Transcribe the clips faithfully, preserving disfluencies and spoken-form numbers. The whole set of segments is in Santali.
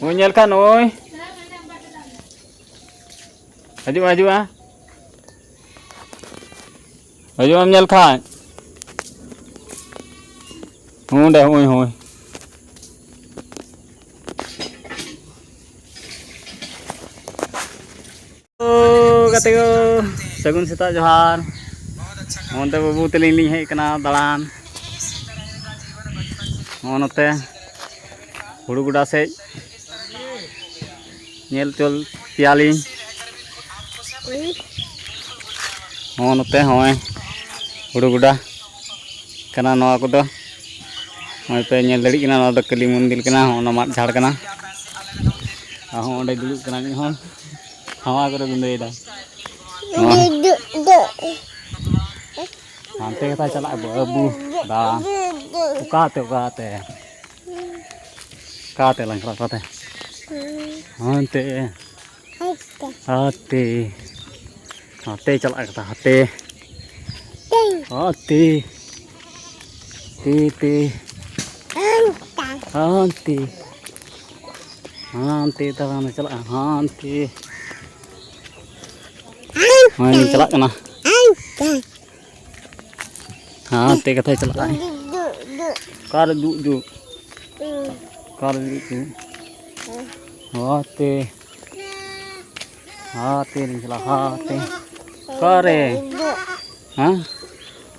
ᱱᱩᱭ ᱧᱮᱞ ᱠᱷᱟᱱ ᱱᱩᱭ᱾ ᱦᱤᱡᱩᱜᱼᱟ, ᱦᱤᱡᱩᱜᱼᱟ᱾ ᱦᱤᱡᱩᱜ ᱮᱢ ᱧᱮᱞ ᱠᱷᱟᱱ᱾ ᱚᱸᱰᱮ, ᱦᱳᱭ, ᱦᱳᱭ᱾ ᱛᱚ, ᱜᱟᱛᱮ ᱠᱚ, ᱥᱟᱹᱜᱩᱱ ᱥᱮᱛᱟᱜ ᱡᱚᱦᱟᱨ᱾ ᱚᱱᱛᱮ ᱵᱟᱹᱵᱩ ᱛᱟᱹᱞᱤᱧ ᱞᱤᱧ ᱦᱮᱡ ᱟᱠᱟᱱᱟ ᱫᱟᱬᱟᱱ᱾ ᱱᱚᱜᱼᱚ ᱱᱚᱛᱮ ᱦᱩᱲᱩ ᱜᱚᱰᱟ ᱥᱮᱫ᱾ ᱧᱮᱞ ᱦᱚᱪᱚ ᱯᱮᱭᱟᱞᱤᱧ᱾ ᱦᱚᱸ, ᱱᱚᱛᱮ ᱦᱚᱸᱜᱼᱚᱭ ᱦᱩᱲᱩ ᱜᱚᱰᱟ ᱠᱟᱱᱟ ᱱᱚᱣᱟ ᱠᱚᱫᱚ᱾ ᱱᱚᱜᱼᱚᱭ ᱯᱮ ᱧᱮᱞ ᱫᱟᱲᱮᱭᱟᱜ ᱠᱟᱱᱟ, ᱱᱚᱣᱟ ᱫᱚ ᱠᱟᱹᱞᱤ ᱢᱚᱱᱫᱤᱨ ᱠᱟᱱᱟ, ᱦᱚᱸ, ᱚᱱᱟ ᱢᱟᱫ ᱡᱷᱟᱲ ᱠᱟᱱᱟ᱾ ᱟᱨᱦᱚᱸ ᱚᱸᱰᱮ ᱫᱩᱲᱩᱵ ᱠᱟᱱᱟ ᱢᱤᱫ ᱦᱚᱲ, ᱦᱟᱣᱟ ᱠᱚᱨᱮ ᱜᱩᱸᱰᱟᱹᱭᱮᱫᱟ᱾ ᱦᱚᱸ᱾ ᱦᱟᱱᱛᱮ ᱜᱮᱛᱟᱭ ᱪᱟᱞᱟᱜᱼᱟ ᱵᱟᱹᱵᱩ ᱫᱟᱬᱟᱱ᱾ ᱚᱠᱟᱛᱮ, ᱚᱠᱟᱛᱮ? ᱚᱠᱟᱛᱮ ᱞᱟᱝ ᱪᱟᱞᱟᱜᱼᱟ, ᱚᱠᱟᱛᱮ? ᱦᱟᱱᱛᱮ᱾ ᱦᱟᱛᱮ᱾ ᱦᱟᱛᱮ ᱪᱟᱞᱟᱜ ᱠᱟᱱᱟ, ᱦᱟᱛᱮ᱾ ᱦᱟᱛᱮ᱾ ᱛᱮ, ᱛᱮ᱾ ᱦᱟᱱᱛᱮ᱾ ᱦᱟᱱᱛᱮ ᱛᱟᱲᱟᱢ ᱪᱟᱞᱟᱜᱼᱟ, ᱦᱟᱱᱛᱮ᱾ ᱦᱚᱸᱜᱼᱚᱭ ᱞᱤᱧ ᱪᱟᱞᱟᱜ ᱠᱟᱱᱟ᱾ ᱦᱟᱱᱛᱮ ᱠᱟᱛᱷᱟᱭ ᱪᱟᱞᱟᱜᱼᱟᱭ᱾ ᱚᱠᱟᱨᱮ ᱫᱩᱜ ᱫᱩᱜ? ᱚᱠᱟᱨᱮ ᱫᱩᱜ ᱫᱩᱜ? ᱦᱟᱛᱮ᱾ ᱦᱟᱛᱮ ᱞᱤᱧ ᱪᱟᱞᱟᱜᱼᱟ, ᱦᱟᱛᱮ᱾ ᱚᱠᱟᱨᱮ? ᱦᱮᱸ?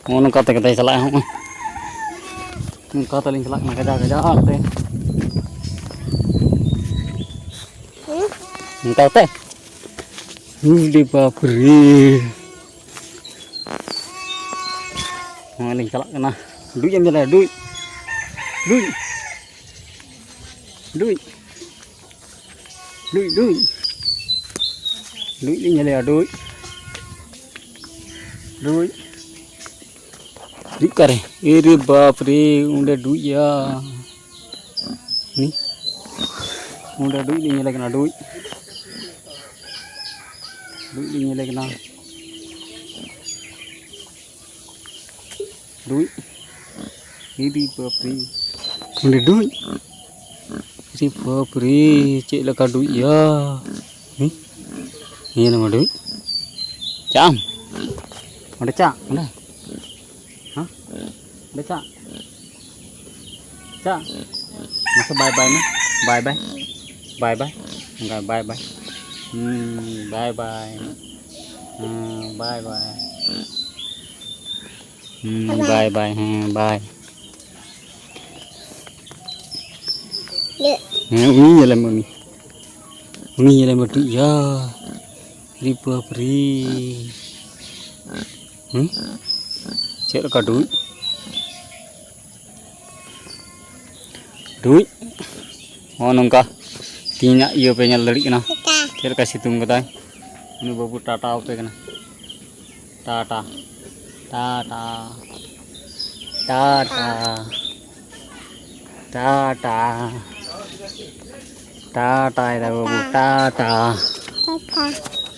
ᱱᱚᱜᱼᱚ ᱱᱚᱝᱠᱟ ᱛᱮ ᱠᱟᱛᱷᱟᱭ ᱪᱟᱞᱟᱜᱼᱟ, ᱦᱚᱸᱜᱼᱚᱭ᱾ ᱱᱚᱝᱠᱟ ᱛᱮᱞᱤᱧ ᱪᱟᱞᱟᱜ ᱠᱟᱱᱟ, ᱜᱟᱡᱟᱲ ᱜᱟᱡᱟᱲ ᱛᱮ᱾ ᱱᱚᱝᱠᱟ ᱠᱟᱛᱮ? ᱦᱩᱰᱤ ᱵᱟᱯ ᱨᱮ᱾ ᱱᱚᱜᱼᱚᱭ ᱞᱤᱧ ᱪᱟᱞᱟᱜ ᱠᱟᱱᱟ᱾ ᱰᱩᱡ ᱮᱢ ᱧᱮᱞᱮᱭᱟ, ᱰᱩᱡ᱾ ᱰᱩᱡ᱾ ᱰᱩᱡ᱾ ᱰᱩᱡ, ᱰᱩᱡ᱾ ᱰᱩᱡ ᱞᱤᱧ ᱧᱮᱞᱮᱭᱟ, ᱰᱩᱡ᱾ ᱰᱩᱡ᱾ ᱰᱩᱡ ᱚᱠᱟᱨᱮ? ᱮ ᱨᱮ ᱵᱟᱯ ᱨᱮ, ᱚᱸᱰᱮ ᱰᱩᱡ ᱭᱟ᱾ ᱦᱩᱸ? ᱚᱸᱰᱮ ᱰᱩᱡ ᱞᱤᱧ ᱧᱮᱞᱮ ᱠᱟᱱᱟ, ᱰᱩᱡ᱾ ᱰᱩᱡ ᱞᱤᱧ ᱧᱮᱞᱮ ᱠᱟᱱᱟ᱾ ᱰᱩᱡ᱾ ᱤᱫᱤ ᱵᱟᱯᱨᱮ᱾ ᱚᱸᱰᱮ ᱰᱩᱡ᱾ ᱟᱹᱰᱤ ᱵᱟᱯ ᱨᱮ, ᱪᱮᱫ ᱞᱮᱠᱟ ᱰᱩᱡ ᱭᱟ? ᱦᱩᱸ? ᱧᱮᱞ ᱢᱮ ᱰᱩᱡ᱾ ᱪᱟᱜ ᱟᱢ? ᱚᱸᱰᱮ ᱪᱟᱜ, ᱚᱸᱰᱮ᱾ ᱦᱮᱸ? ᱚᱸᱰᱮ ᱪᱟᱜ᱾ ᱪᱟᱜ᱾ ᱢᱟᱥᱮ ᱵᱟᱭ ᱵᱟᱭ ᱢᱮ᱾ ᱵᱟᱭ ᱵᱟᱭ᱾ ᱵᱟᱭ ᱵᱟᱭ᱾ ᱚᱱᱠᱟ ᱵᱟᱭ ᱵᱟᱭ᱾ ᱦᱩᱸ, ᱵᱟᱭ ᱵᱟᱭ᱾ ᱦᱮᱸ, ᱵᱟᱭ ᱵᱟᱭ᱾ ᱦᱩᱸ, ᱵᱟᱭ ᱵᱟᱭ᱾ ᱦᱮᱸ, ᱵᱟᱭ᱾ ᱦᱮᱸ, ᱩᱱᱤ ᱧᱮᱞᱮᱢ, ᱩᱱᱤ᱾ ᱩᱱᱤ ᱧᱮᱞᱮᱢ ᱠᱟᱹᱴᱤᱡ ᱭᱟ᱾ ᱟᱨᱮ ᱵᱟᱯ ᱨᱮ᱾ ᱦᱩᱸ? ᱪᱮᱫ ᱞᱮᱠᱟ ᱰᱩᱡ? ᱰᱩᱡ᱾ ᱱᱚᱜᱼᱚ ᱱᱚᱝᱠᱟ ᱛᱮᱦᱮᱧᱟᱜ ᱤᱭᱟᱹ ᱯᱮ ᱧᱮᱞ ᱫᱟᱲᱮᱭᱟᱜ ᱠᱟᱱᱟ᱾ ᱪᱮᱫ ᱞᱮᱠᱟ ᱥᱤᱛᱩᱝ ᱠᱟᱫᱟᱭ᱾ ᱩᱱᱤ ᱵᱟᱹᱵᱩ ᱴᱟᱴᱟ ᱟᱯᱮ ᱠᱟᱱᱟ᱾ ᱴᱟᱴᱟ᱾ ᱴᱟᱴᱟ᱾ ᱴᱟᱴᱟ᱾ ᱴᱟᱴᱟ᱾ ᱴᱟᱴᱟᱭ ᱫᱟ ᱵᱟᱹᱵᱩ, ᱴᱟᱴᱟ᱾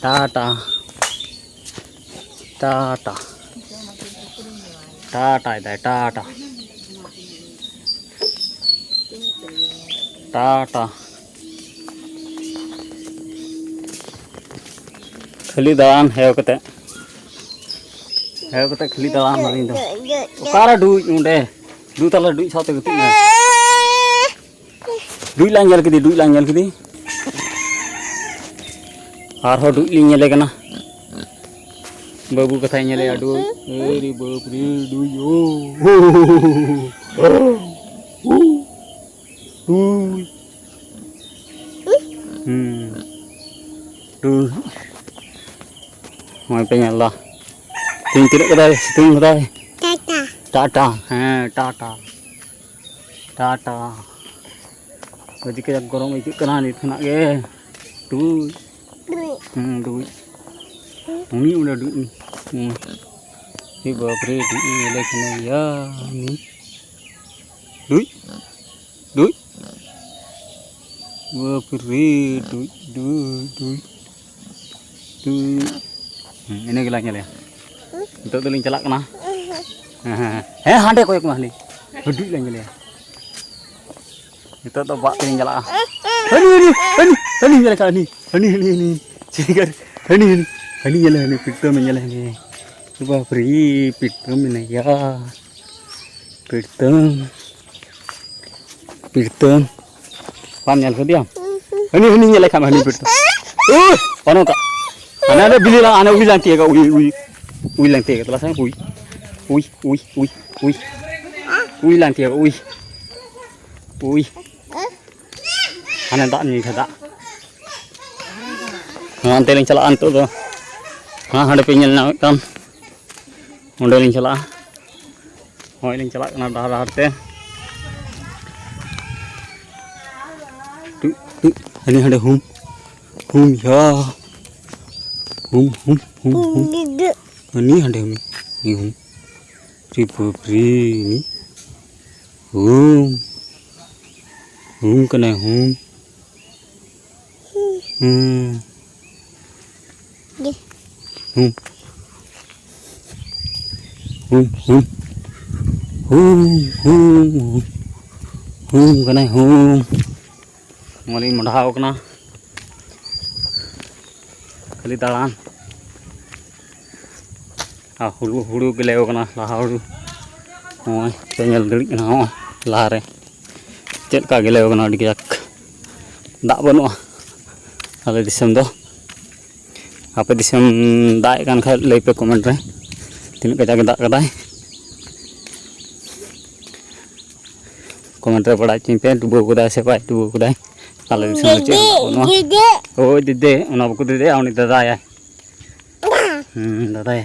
ᱴᱟᱴᱟ᱾ ᱴᱟᱴᱟ᱾ ᱴᱟᱴᱟᱭ ᱫᱟᱭ, ᱴᱟᱴᱟ᱾ ᱴᱟᱴᱟ᱾ ᱠᱷᱟᱹᱞᱤ ᱫᱟᱬᱟᱱ ᱦᱮᱣ ᱠᱟᱛᱮ᱾ ᱦᱮᱣ ᱠᱟᱛᱮ ᱠᱷᱟᱹᱞᱤ ᱫᱟᱬᱟᱱ ᱟᱹᱞᱤᱧ ᱫᱚ᱾ ᱚᱠᱟᱨᱮ ᱰᱩᱡ ᱚᱸᱰᱮ? ᱫᱩ ᱛᱟᱞᱟ ᱰᱩᱡ ᱥᱟᱶᱛᱮ ᱜᱟᱛᱮᱜ ᱢᱮ᱾ ᱰᱩᱡ ᱞᱟᱝ ᱧᱮᱞ ᱠᱮᱫᱮ, ᱰᱩᱡ ᱞᱟᱝ ᱧᱮᱞ ᱠᱮᱫᱮ᱾ ᱟᱨᱦᱚᱸ ᱰᱩᱡ ᱞᱤᱧ ᱧᱮᱞᱮ ᱠᱟᱱᱟ᱾ ᱵᱟᱹᱵᱩ ᱠᱟᱛᱷᱟᱭ ᱧᱮᱞᱮᱭᱟ, ᱰᱩᱡ᱾ ᱟᱨᱮ ᱵᱟᱯ ᱨᱮ, ᱰᱩᱡ, ᱳ᱾ ᱰᱩᱡ᱾ ᱦᱩᱸ᱾ ᱰᱩᱡ᱾ ᱱᱚᱜᱼᱚᱭ ᱯᱮ ᱧᱮᱞ ᱫᱟ᱾ ᱛᱮᱦᱮᱧ ᱛᱤᱱᱟᱹᱜ ᱠᱟᱫᱟᱭ, ᱥᱤᱛᱩᱝ ᱠᱟᱫᱟᱭ᱾ ᱴᱟᱴᱟ᱾ ᱴᱟᱴᱟ, ᱦᱮᱸ, ᱴᱟᱴᱟ᱾ ᱴᱟᱴᱟ᱾ ᱟᱹᱰᱤ ᱠᱟᱡᱟᱠ ᱜᱚᱨᱚᱢ ᱟᱹᱭᱠᱟᱹᱜ ᱠᱟᱱᱟ ᱱᱤᱛ ᱠᱷᱚᱱᱟᱜ ᱜᱮ᱾ ᱰᱩᱡ᱾ ᱦᱩᱸ, ᱰᱩᱡ᱾ ᱩᱱᱤ ᱚᱸᱰᱮ ᱰᱩᱡ᱾ ᱦᱩᱸ᱾ ᱮ ᱵᱟᱯ ᱨᱮ, ᱰᱩᱡ ᱤᱧ ᱧᱮᱞᱮ ᱠᱟᱱᱟ ᱭᱟ, ᱩᱱᱤ᱾ ᱰᱩᱡ᱾ ᱰᱩᱡ᱾ ᱵᱟᱯ ᱨᱮ, ᱰᱩᱡ, ᱰᱩᱡ, ᱰᱩᱡ᱾ ᱰᱩᱡ᱾ ᱦᱩᱸ, ᱤᱱᱟᱹ ᱜᱮᱞᱟᱝ ᱧᱮᱞᱮᱭᱟ᱾ ᱱᱤᱛᱚᱜ ᱫᱚᱞᱤᱧ ᱪᱟᱞᱟᱜ ᱠᱟᱱᱟ᱾ ᱦᱮᱸ, ᱦᱮᱸ, ᱦᱮᱸ᱾ ᱦᱮᱸ, ᱦᱟᱸᱰᱮ ᱠᱚᱭᱚᱜ ᱢᱮ, ᱦᱟᱸᱰᱮ᱾ ᱰᱩᱡ ᱞᱟᱝ ᱧᱮᱞᱮᱭᱟ᱾ ᱱᱤᱛᱚᱜ ᱫᱚ ᱵᱟᱜ ᱛᱮᱞᱤᱧ ᱪᱟᱞᱟᱜᱼᱟ᱾ ᱦᱟᱹᱱᱤ, ᱦᱟᱹᱱᱤ, ᱦᱟᱹᱱᱤ, ᱦᱟᱹᱱᱤ, ᱦᱟᱹᱱᱤ ᱧᱮᱞᱮ ᱠᱟᱱᱟ, ᱦᱟᱹᱱᱤ, ᱦᱟᱹᱱᱤ, ᱦᱟᱹᱱᱤ, ᱦᱟᱹᱱᱤ, ᱦᱟᱹᱱᱤ, ᱦᱟᱹᱱᱤ ᱧᱮᱞᱮ, ᱦᱟᱹᱱᱤ, ᱯᱤᱴᱟᱹᱢ ᱧᱮᱞᱮ, ᱦᱟᱹᱱᱤ᱾ ᱵᱟᱯ ᱨᱮ, ᱯᱤᱴᱟᱹᱢ ᱢᱮᱱᱟᱭᱟ᱾ ᱯᱤᱴᱟᱹᱢ, ᱯᱤᱴᱟᱹᱢ᱾ ᱵᱟᱢ ᱧᱮᱞ ᱠᱟᱫᱮᱭᱟ? ᱦᱟᱹᱱᱤ, ᱦᱟᱹᱱᱤ ᱧᱮᱞᱮ ᱠᱷᱟᱱ, ᱦᱟᱹᱱᱤ ᱯᱤᱴᱟᱹᱢ᱾ ᱩᱭ, ᱚᱱᱚ ᱚᱱᱠᱟ᱾ ᱦᱟᱱᱮ, ᱦᱟᱱᱮ ᱵᱤᱞᱤ ᱞᱟᱝ, ᱦᱟᱱᱮ ᱩᱭ ᱞᱟᱝ ᱛᱤᱭᱟᱹᱜᱟ, ᱩᱭ, ᱩᱭ᱾ ᱩᱭ ᱞᱟᱝ ᱛᱤᱭᱟᱹᱜᱟ, ᱛᱟᱞᱟ ᱥᱮ, ᱩᱭ᱾ ᱩᱭ, ᱩᱭ, ᱩᱭ, ᱩᱭ᱾ ᱩᱭ ᱞᱟᱝ ᱛᱤᱭᱟᱹᱜᱟ, ᱩᱭ᱾ ᱩᱭ᱾ ᱦᱟᱱᱮ ᱫᱟᱜ ᱧᱩᱭ ᱠᱷᱟᱡ ᱫᱟᱜ᱾ ᱦᱮᱸ, ᱚᱱᱛᱮ ᱞᱤᱧ ᱪᱟᱞᱟᱜᱼᱟ ᱱᱤᱛᱚᱜ ᱫᱚ᱾ ᱦᱮᱸ, ᱦᱟᱸᱰᱮ ᱯᱮ ᱧᱮᱞ ᱧᱟᱢᱮᱫ ᱠᱟᱱ, ᱚᱸᱰᱮ ᱞᱤᱧ ᱪᱟᱞᱟᱜᱼᱟ᱾ ᱦᱳᱭ, ᱞᱤᱧ ᱪᱟᱞᱟᱜ ᱠᱟᱱᱟ ᱰᱟᱦᱟᱨ ᱰᱟᱦᱟᱨ ᱛᱮ᱾ ᱴᱩ, ᱴᱩ, ᱦᱟᱹᱱᱤ ᱦᱟᱸᱰᱮ ᱦᱩᱢ, ᱦᱩᱢ ᱭᱟ, ᱦᱩᱢ, ᱦᱩᱢ, ᱦᱩᱢ, ᱦᱩᱢ᱾ ᱦᱟᱹᱱᱤ ᱦᱟᱸᱰᱮ ᱦᱩᱢ, ᱦᱩᱢ, ᱦᱩᱢ᱾ ᱨᱤ ᱵᱟᱯ ᱨᱮ, ᱦᱩᱢ, ᱦᱩᱢ ᱠᱟᱱᱟᱭ, ᱦᱩᱢ᱾ ᱦᱩᱸ᱾ ᱦᱩᱸ᱾ ᱦᱩᱸ, ᱦᱩᱸ᱾ ᱦᱩᱸ, ᱦᱩᱸ, ᱦᱩᱸ᱾ ᱦᱩᱸ ᱠᱟᱱᱟᱭ, ᱦᱩᱸ᱾ ᱱᱚᱣᱟ ᱞᱤᱧ ᱢᱚᱰᱷᱟᱣ ᱠᱟᱱᱟ᱾ ᱠᱷᱟᱹᱞᱤ ᱫᱟᱬᱟᱱ᱾ ᱟᱨ ᱦᱩᱲᱩ, ᱦᱩᱲᱩ ᱜᱮᱞᱮᱣ ᱠᱟᱱᱟ, ᱞᱟᱦᱟ ᱦᱩᱲᱩ᱾ ᱱᱚᱜᱼᱚᱭ ᱯᱮ ᱧᱮᱞ ᱫᱟᱲᱮᱭᱟᱜ ᱠᱟᱱᱟ, ᱱᱚᱜᱼᱚᱭ ᱞᱟᱦᱟᱨᱮ ᱪᱮᱫ ᱞᱮᱠᱟ ᱜᱮᱞᱮᱣ ᱠᱟᱱᱟ, ᱟᱹᱰᱤ ᱠᱟᱡᱟᱠ᱾ ᱫᱟᱜ ᱵᱟᱹᱱᱩᱜᱼᱟ ᱟᱞᱮ ᱫᱤᱥᱚᱢ ᱫᱚ᱾ ᱟᱯᱮ ᱫᱤᱥᱚᱢ ᱫᱟᱜ ᱮᱫ ᱠᱟᱱ ᱠᱷᱟᱡ ᱞᱟᱹᱭ ᱯᱮ comment ᱨᱮ, ᱛᱤᱱᱟᱹᱜ ᱠᱟᱡᱟᱠ ᱮ ᱫᱟᱜ ᱠᱟᱫᱟᱭ᱾ Comment ᱨᱮ ᱵᱟᱲᱟᱭ ᱦᱚᱪᱚᱧ ᱯᱮ, ᱰᱩᱵᱟᱹᱣ ᱠᱟᱫᱟᱭ ᱥᱮ ᱵᱟᱭ ᱰᱩᱵᱟᱹᱣ ᱠᱟᱫᱟᱭ᱾ ᱟᱞᱮ ᱫᱤᱥᱚᱢ ᱨᱮ ᱪᱮᱫ ᱦᱚᱸ ᱫᱟᱜ ᱵᱟᱹᱱᱩᱜᱼᱟ᱾ ᱫᱤᱫᱤ᱾ ᱳᱭ ᱫᱤᱫᱤ, ᱚᱱᱟ ᱵᱟᱠᱚ ᱫᱤᱫᱤᱭᱟ, ᱩᱱᱤ ᱫᱟᱫᱟᱭᱟᱭ᱾ ᱦᱩᱸ, ᱫᱟᱫᱟᱭ᱾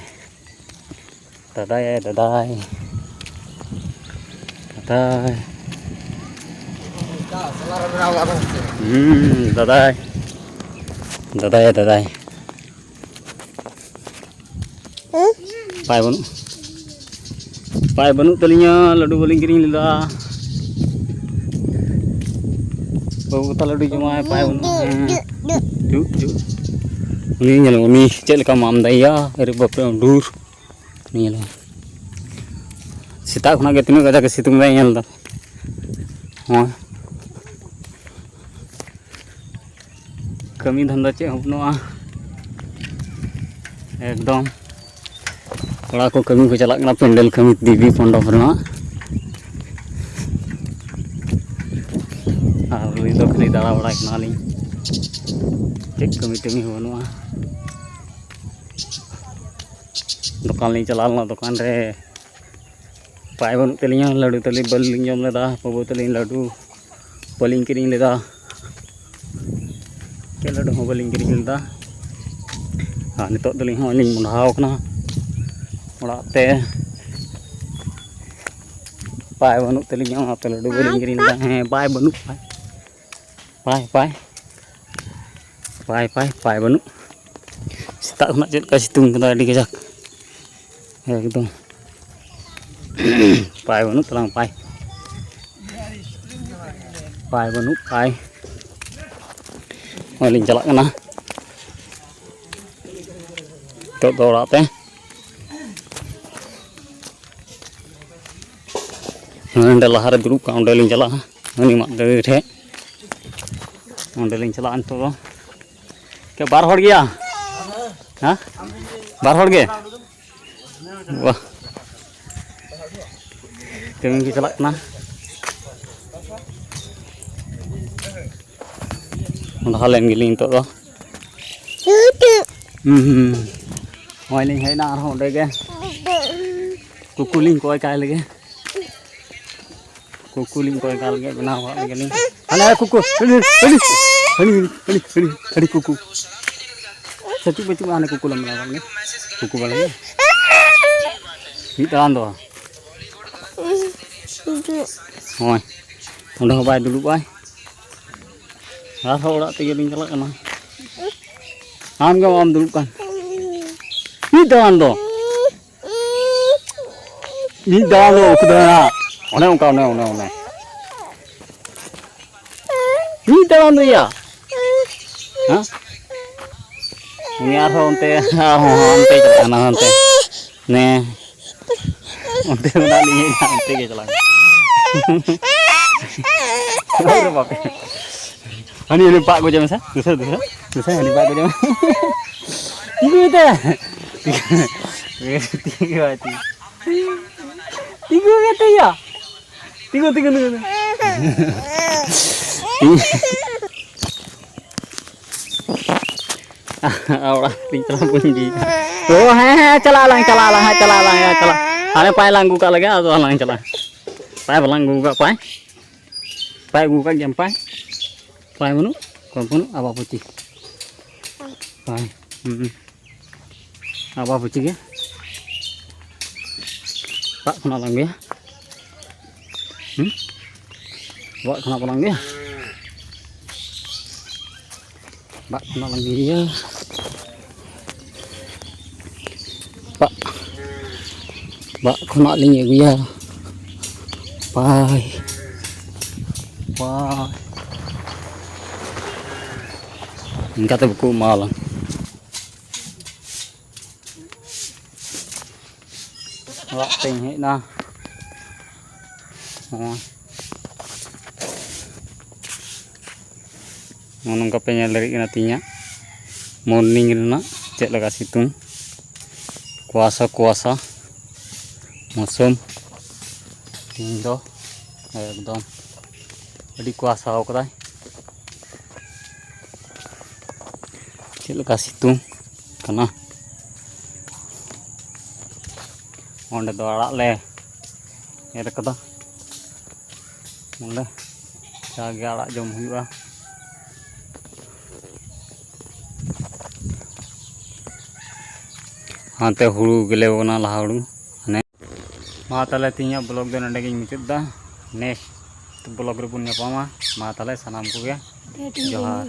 ᱫᱟᱫᱟᱭ, ᱫᱟᱫᱟᱭ᱾ ᱫᱟᱫᱟᱭ᱾ ᱦᱩᱸ, ᱫᱟᱫᱟᱭ᱾ ᱫᱟᱫᱟᱭ, ᱫᱟᱫᱟᱭ᱾ ᱯᱟᱭ ᱵᱟᱹᱱᱩᱜ, ᱯᱟᱭ ᱵᱟᱹᱱᱩᱜ ᱛᱟᱹᱞᱤᱧᱟ, ᱞᱟᱹᱰᱩ ᱵᱟᱹᱞᱤᱧ ᱠᱤᱨᱤᱧ ᱞᱮᱫᱟ᱾ ᱵᱟᱹᱵᱩ ᱛᱟᱞᱮ ᱞᱟᱹᱰᱩ ᱡᱚᱢᱟᱭ, ᱯᱟᱭ ᱵᱟᱹᱱᱩᱜᱼᱟ᱾ ᱦᱮᱸ᱾ ᱡᱩᱜ, ᱡᱩᱜ᱾ ᱩᱱᱤ ᱧᱮᱞ ᱢᱮ, ᱩᱱᱤ ᱪᱮᱫ ᱞᱮᱠᱟ ᱢᱟᱢ ᱫᱟᱭᱟ, ᱟᱨᱮ ᱵᱟᱯᱨᱮ, ᱰᱩᱨ᱾ ᱩᱱᱤ ᱧᱮᱞ ᱢᱮ᱾ ᱥᱮᱛᱟᱜ ᱠᱷᱚᱱᱟᱜ ᱜᱮ ᱛᱤᱱᱟᱹᱜ ᱠᱟᱡᱟᱠ ᱮ ᱥᱤᱛᱩᱝ ᱫᱟᱭ, ᱧᱮᱞ ᱫᱟ᱾ ᱦᱚᱸ᱾ ᱠᱟᱹᱢᱤ ᱫᱷᱟᱱᱫᱟ ᱪᱮᱫ ᱦᱚᱸ ᱵᱟᱹᱱᱩᱜᱼᱟ᱾ ᱮᱠᱫᱚᱢ ᱠᱚᱲᱟ ᱠᱚ ᱠᱟᱹᱢᱤ ᱠᱚ ᱪᱟᱞᱟᱜ ᱠᱟᱱᱟ, ᱯᱮᱱᱰᱮᱞ ᱠᱟᱹᱢᱤ, ᱫᱮᱵᱤ ᱢᱚᱱᱰᱚᱯ ᱨᱮᱱᱟᱜ᱾ ᱟᱨ ᱟᱹᱞᱤᱧ ᱫᱚ ᱠᱷᱟᱹᱞᱤ ᱫᱟᱬᱟ ᱵᱟᱲᱟᱭ ᱠᱟᱱᱟᱞᱤᱧ, ᱪᱮᱫ ᱠᱟᱹᱢᱤ ᱴᱟᱹᱢᱤ ᱦᱚᱸ ᱵᱟᱹᱱᱩᱜᱼᱟ᱾ ᱫᱚᱠᱟᱱ ᱞᱤᱧ ᱪᱟᱞᱟᱣ ᱞᱮᱱᱟ, ᱫᱚᱠᱟᱱ ᱨᱮ ᱯᱟᱭ ᱵᱟᱹᱱᱩᱜ ᱛᱟᱹᱞᱤᱧᱟ, ᱞᱟᱹᱰᱩ ᱛᱟᱹᱞᱤᱧ ᱵᱟᱹᱞᱤᱧ ᱡᱚᱢ ᱞᱮᱫᱟ, ᱵᱟᱹᱵᱩ ᱛᱟᱹᱞᱤᱧ ᱞᱟᱹᱰᱩ ᱵᱟᱹᱞᱤᱧ ᱠᱤᱨᱤᱧ ᱞᱮᱫᱟ᱾ ᱪᱮᱫ ᱞᱟᱹᱰᱩ ᱦᱚᱸ ᱵᱟᱹᱞᱤᱧ ᱠᱤᱨᱤᱧ ᱞᱮᱫᱟ᱾ ᱟᱨ ᱱᱤᱛᱚᱜ ᱫᱚᱞᱤᱧ ᱦᱚᱸᱜᱼᱚᱭ ᱞᱤᱧ ᱢᱚᱦᱰᱟᱣ ᱠᱟᱱᱟ ᱚᱲᱟᱜ ᱛᱮ᱾ ᱯᱟᱭ ᱵᱟᱹᱱᱩᱜ ᱛᱟᱹᱞᱤᱧᱟ, ᱚᱱᱟᱛᱮ ᱞᱟᱹᱰᱩ ᱵᱟᱹᱞᱤᱧ ᱠᱤᱨᱤᱧ ᱞᱮᱫᱟ᱾ ᱦᱮᱸ, ᱯᱟᱭ ᱵᱟᱹᱱᱩᱜ, ᱯᱟᱭ, ᱯᱟᱭ, ᱯᱟᱭ, ᱯᱟᱭ, ᱯᱟᱭ ᱵᱟᱹᱱᱩᱜ᱾ ᱥᱮᱛᱟᱜ ᱠᱷᱚᱱᱟᱜ ᱪᱮᱫ ᱞᱮᱠᱟ ᱥᱤᱛᱩᱝ ᱠᱟᱫᱟ, ᱟᱹᱰᱤ ᱠᱟᱡᱟᱠ᱾ ᱮᱠᱫᱚᱢ ᱯᱟᱭ ᱵᱟᱹᱱᱩᱜ ᱛᱟᱞᱟᱝ, ᱯᱟᱭ, ᱯᱟᱭ ᱵᱟᱹᱱᱩᱜ, ᱯᱟᱭ᱾ ᱱᱚᱜᱼᱚᱭ ᱞᱤᱧ ᱪᱟᱞᱟᱜ ᱠᱟᱱᱟ ᱱᱤᱛᱚᱜ ᱫᱚ ᱚᱲᱟᱜ ᱛᱮ᱾ ᱱᱚᱰᱮ ᱞᱟᱦᱟᱨᱮ ᱫᱩᱲᱩᱵ ᱠᱟᱱ, ᱚᱸᱰᱮ ᱞᱤᱧ ᱪᱟᱞᱟᱜᱼᱟ, ᱩᱱᱤ ᱢᱟᱫ ᱫᱟᱨᱮ ᱴᱷᱮᱡ᱾ ᱚᱸᱰᱮ ᱞᱤᱧ ᱪᱟᱞᱟᱜᱼᱟ ᱱᱤᱛᱚᱜ ᱫᱚ᱾ ᱪᱮᱫ ᱵᱟᱨ ᱦᱚᱲ ᱜᱮᱭᱟ? ᱦᱮᱸ, ᱵᱟᱨ ᱦᱚᱲ ᱜᱮ᱾ ᱵᱟᱦ, ᱠᱟᱹᱢᱤ ᱜᱮ ᱪᱟᱞᱟᱜ ᱠᱟᱱᱟ᱾ ᱞᱟᱦᱟ ᱞᱮᱱ ᱜᱮᱞᱤᱧ ᱱᱤᱛᱚᱜ ᱫᱚ᱾ ᱦᱩᱸ, ᱦᱩᱸ᱾ ᱱᱚᱜᱼᱚᱭ ᱞᱤᱧ ᱦᱮᱡ ᱮᱱᱟ ᱟᱨᱦᱚᱸ ᱚᱸᱰᱮ ᱜᱮ᱾ ᱠᱩᱠᱩ ᱞᱤᱧ ᱠᱚᱭ ᱠᱟᱭ ᱞᱮᱜᱮ᱾ ᱠᱩᱠᱩ ᱞᱤᱧ ᱠᱚᱭ ᱠᱟᱭ ᱞᱮᱜᱮ, ᱵᱮᱱᱟᱣ ᱠᱟᱜ ᱞᱮᱜᱮ ᱞᱤᱧ᱾ ᱦᱟᱱᱮ ᱠᱩᱠᱩ, ᱦᱟᱹᱱᱤ, ᱦᱟᱹᱱᱤ, ᱦᱟᱹᱱᱤ, ᱦᱟᱹᱱᱤ, ᱦᱟᱹᱱᱤ ᱠᱩᱠᱩ᱾ ᱥᱟᱹᱪᱩ ᱵᱟᱹᱪᱩ ᱦᱟᱱᱮ ᱠᱩᱠᱩ ᱞᱮ ᱵᱮᱱᱟᱣ ᱠᱟᱜ ᱞᱮᱜᱮ᱾ ᱠᱩᱠᱩ ᱵᱟᱞᱟ ᱜᱮ᱾ ᱢᱤᱫ ᱫᱟᱬᱟᱱ ᱫᱚ᱾ ᱦᱳᱭ᱾ ᱚᱸᱰᱮ ᱦᱚᱸ ᱵᱟᱭ ᱫᱩᱲᱩᱵ ᱟᱭ᱾ ᱟᱨᱦᱚᱸ ᱚᱲᱟᱜ ᱛᱮᱜᱮ ᱞᱤᱧ ᱪᱟᱞᱟᱜ ᱠᱟᱱᱟ᱾ ᱟᱢ ᱜᱮ ᱵᱟᱢ ᱫᱩᱲᱩᱵ ᱠᱟᱱ᱾ ᱢᱤᱫ ᱫᱟᱬᱟᱱ ᱫᱚ᱾ ᱢᱤᱫ ᱫᱟᱬᱟᱱ ᱫᱚ ᱩᱠᱩ ᱫᱟᱬᱟᱱᱟ᱾ ᱚᱱᱮ ᱚᱱᱠᱟ, ᱚᱱᱮ, ᱚᱱᱮ, ᱚᱱᱮ᱾ ᱢᱤᱫ ᱫᱟᱬᱟᱱ ᱫᱚ ᱭᱟ᱾ ᱦᱮᱸ? ᱩᱱᱤ ᱟᱨᱦᱚᱸ ᱚᱱᱛᱮ, ᱟᱨᱦᱚᱸ ᱦᱟᱱᱛᱮ ᱪᱟᱞᱟᱜ ᱠᱟᱱᱟ, ᱦᱟᱱᱛᱮ᱾ ᱱᱮ᱾ ᱚᱱᱛᱮ ᱢᱮᱱᱟᱜ ᱞᱤᱧᱟᱹ, ᱚᱱᱛᱮ ᱜᱮ ᱪᱟᱞᱟᱜ ᱠᱟᱱᱟ᱾ ᱟᱨᱮ ᱵᱟᱯ ᱨᱮ᱾ ᱦᱟᱹᱱᱤ, ᱦᱟᱹᱱᱤ ᱵᱟᱜ ᱜᱚᱡᱮ ᱢᱮᱥᱮ᱾ ᱫᱩᱥᱟᱹ, ᱫᱩᱥᱟᱹ, ᱫᱩᱥᱟᱹ, ᱦᱟᱹᱱᱤ ᱵᱟᱜ ᱜᱚᱡᱮ ᱢᱮ᱾ ᱛᱤᱸᱜᱩᱭ ᱛᱮ᱾ ᱛᱤᱸᱜᱩ, ᱛᱤᱸᱜᱩ, ᱛᱤᱸᱜᱩ᱾ ᱛᱤᱸᱜᱩ ᱜᱮ ᱛᱮᱭᱟ᱾ ᱛᱤᱸᱜᱩ, ᱛᱤᱸᱜᱩ, ᱛᱤᱸᱜᱩ, ᱛᱤᱸᱜᱩ᱾ ᱚᱲᱟᱜ ᱛᱤᱧ ᱪᱟᱞᱟᱣ ᱵᱟᱹᱧ ᱤᱫᱤᱭᱮᱫᱟ᱾ ᱳ ᱦᱮᱸ, ᱦᱮᱸ, ᱪᱟᱞᱟᱜ ᱟᱞᱟᱝ, ᱪᱟᱞᱟᱜ ᱟᱞᱟᱝ, ᱦᱮᱸ, ᱪᱟᱞᱟᱜ ᱟᱞᱟᱝ, ᱦᱮᱸ, ᱪᱟᱞᱟᱜ᱾ ᱦᱟᱱᱮ ᱯᱟᱭ ᱞᱟᱝ ᱟᱹᱜᱩ ᱠᱟᱜ ᱞᱮᱜᱮ, ᱟᱫᱚ ᱟᱞᱟᱝ ᱪᱟᱞᱟᱜ᱾ ᱯᱟᱭ ᱵᱟᱞᱟᱝ ᱟᱹᱜᱩ ᱠᱟᱜ ᱯᱟᱭ᱾ ᱯᱟᱭ ᱟᱹᱜᱩ ᱠᱟᱜ ᱜᱮᱭᱟᱢ ᱯᱟᱭ? ᱯᱟᱭ ᱵᱟᱹᱱᱩᱜ? ᱚᱠᱚᱭ ᱵᱟᱹᱱᱩᱜ? ᱟᱵᱟ ᱯᱩᱪᱤ᱾ ᱯᱟᱭ᱾ ᱦᱩᱸ᱾ ᱟᱵᱟ ᱯᱩᱪᱤ ᱜᱮ᱾ ᱯᱟᱜ ᱠᱷᱚᱱᱟᱜ ᱞᱟᱝ ᱟᱹᱜᱩᱭᱟ᱾ ᱦᱩᱸ? ᱯᱟᱜ ᱠᱷᱚᱱᱟᱜ ᱵᱟᱞᱟᱝ ᱟᱹᱜᱩᱭᱟ᱾ ᱵᱟᱜ ᱠᱷᱚᱱᱟᱜ ᱞᱟᱝ ᱟᱹᱜᱩᱭᱟ᱾ ᱵᱟᱜ, ᱵᱟᱜ ᱠᱷᱚᱱᱟᱜ ᱞᱤᱧ ᱟᱹᱜᱩᱭᱟ᱾ ᱯᱟᱭ, ᱯᱟᱭ᱾ ᱤᱱᱠᱟᱛᱮ ᱵᱟᱠᱚ ᱮᱢᱟᱣᱟᱞᱟᱝ᱾ ᱚᱲᱟᱜ ᱛᱮᱧ ᱦᱮᱡ ᱮᱱᱟ᱾ ᱱᱚᱜᱼᱚᱭ᱾ ᱱᱚᱜᱼᱚ ᱱᱚᱝᱠᱟ ᱯᱮ ᱧᱮᱞ ᱫᱟᱲᱮᱭᱟᱜ ᱠᱟᱱᱟ ᱛᱮᱦᱮᱧᱟᱜ morning ᱨᱮᱱᱟᱜ ᱪᱮᱫ ᱞᱮᱠᱟ ᱥᱤᱛᱩᱝ, ᱠᱩᱣᱟᱥᱟ ᱠᱩᱣᱟᱥᱟ ᱢᱳᱥᱩᱢ᱾ ᱛᱮᱦᱮᱧ ᱫᱚ ᱮᱠᱫᱚᱢ ᱟᱹᱰᱤ ᱠᱩᱣᱟᱥᱟ ᱟᱠᱟᱫᱟᱭ᱾ ᱪᱮᱫ ᱞᱮᱠᱟ ᱥᱤᱛᱩᱝ ᱠᱟᱱᱟ᱾ ᱚᱸᱰᱮ ᱫᱚ ᱟᱲᱟᱜ ᱞᱮ ᱮᱨ ᱠᱟᱫᱟ᱾ ᱱᱚᱰᱮ ᱡᱟᱜᱮ ᱟᱲᱟᱜ ᱡᱚᱢ ᱦᱩᱭᱩᱜᱼᱟ᱾ ᱦᱟᱱᱛᱮ ᱦᱩᱲᱩ ᱜᱮᱞᱮ ᱠᱟᱱᱟ, ᱞᱟᱦᱟ ᱦᱩᱲᱩ᱾ ᱦᱟᱱᱮ ᱢᱟ ᱛᱟᱦᱞᱮ ᱛᱮᱦᱮᱧᱟᱜ vlog ᱫᱚ ᱱᱚᱰᱮ ᱜᱤᱧ ᱢᱩᱪᱟᱹᱫ ᱮᱫᱟ᱾ Next vlog ᱨᱮᱵᱚᱱ ᱧᱟᱯᱟᱢᱟ᱾ ᱢᱟ ᱛᱟᱦᱞᱮ ᱥᱟᱱᱟᱢ ᱠᱚᱜᱮ ᱡᱚᱦᱟᱨ᱾